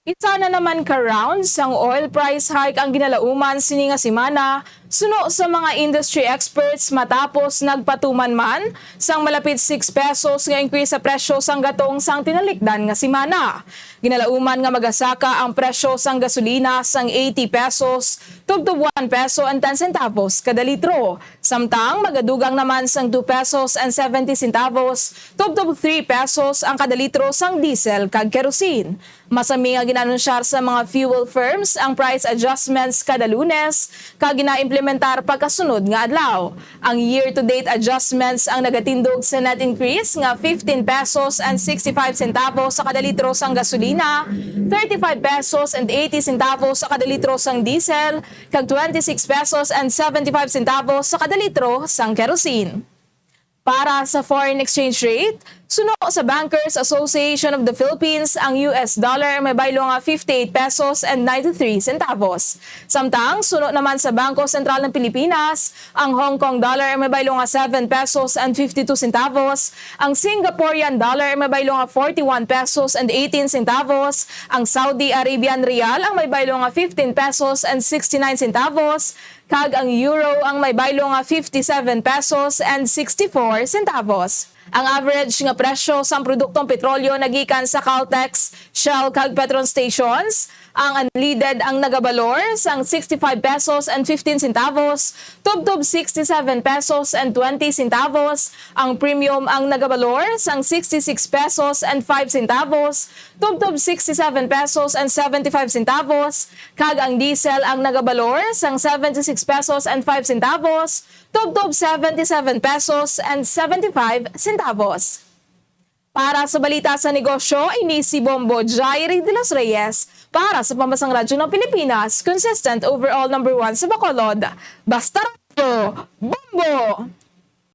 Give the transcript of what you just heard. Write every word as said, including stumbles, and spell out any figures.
Isa na naman ka round sang oil price hike ang ginalauman sini nga semana, suno sa mga industry experts, matapos nagpatuman man sang malapit six pesos nga increase sa presyo sang gatong sang tinalikdan nga semana. Ginalauman nga magasaka ang presyo sang gasolina sang eighty pesos tubtob one peso and ten centavos kada litro, samtang magadugang naman sang two pesos and seventy centavos tubtob three pesos ang kada litro sang diesel kag kerosene. Masami nga gin-anunsyar sa mga fuel firms ang price adjustments kada Lunes, kag ginaimplementar pagkasunod nga adlaw. Ang year-to-date adjustments ang nagatindog sa net increase nga fifteen pesos and sixty-five centavos sa kada litro sang gasolina, thirty-five pesos and eighty centavos sa kada litro sang diesel, kag twenty-six pesos and seventy-five centavos sa kada litro sang kerosene. Para sa foreign exchange rate, suno sa Bankers Association of the Philippines, ang U S dollar may baylo nga fifty-eight pesos and ninety-three centavos. Samtang, suno naman sa Bangko Sentral ng Pilipinas, ang Hong Kong dollar may baylo nga seven pesos and fifty-two centavos, ang Singaporean dollar may baylo nga forty-one pesos and eighteen centavos, ang Saudi Arabian riyal ang may baylo nga fifteen pesos and sixty-nine centavos, kag ang euro ang may baylo nga fifty-seven pesos and sixty-four centavos. Ang average nga presyo sang produktong petrolyo nagikan sa Caltex, Shell, kag Petron stations, ang unleaded ang nagabalor sang sixty-five pesos and fifteen centavos tubtob sixty-seven pesos and twenty centavos, ang premium ang nagabalor sang sixty-six pesos and five centavos tubtob sixty-seven pesos and seventy-five centavos, kag ang diesel ang nagabalor sang seventy-six pesos and five centavos tubtob seventy-seven pesos and seventy-five centavos. Para sa balita sa negosyo, ini si Bombo Jairi de los Reyes para sa Pambansang Radyo ng Pilipinas, consistent overall number one sa Bacolod. Basta Radyo, Bombo!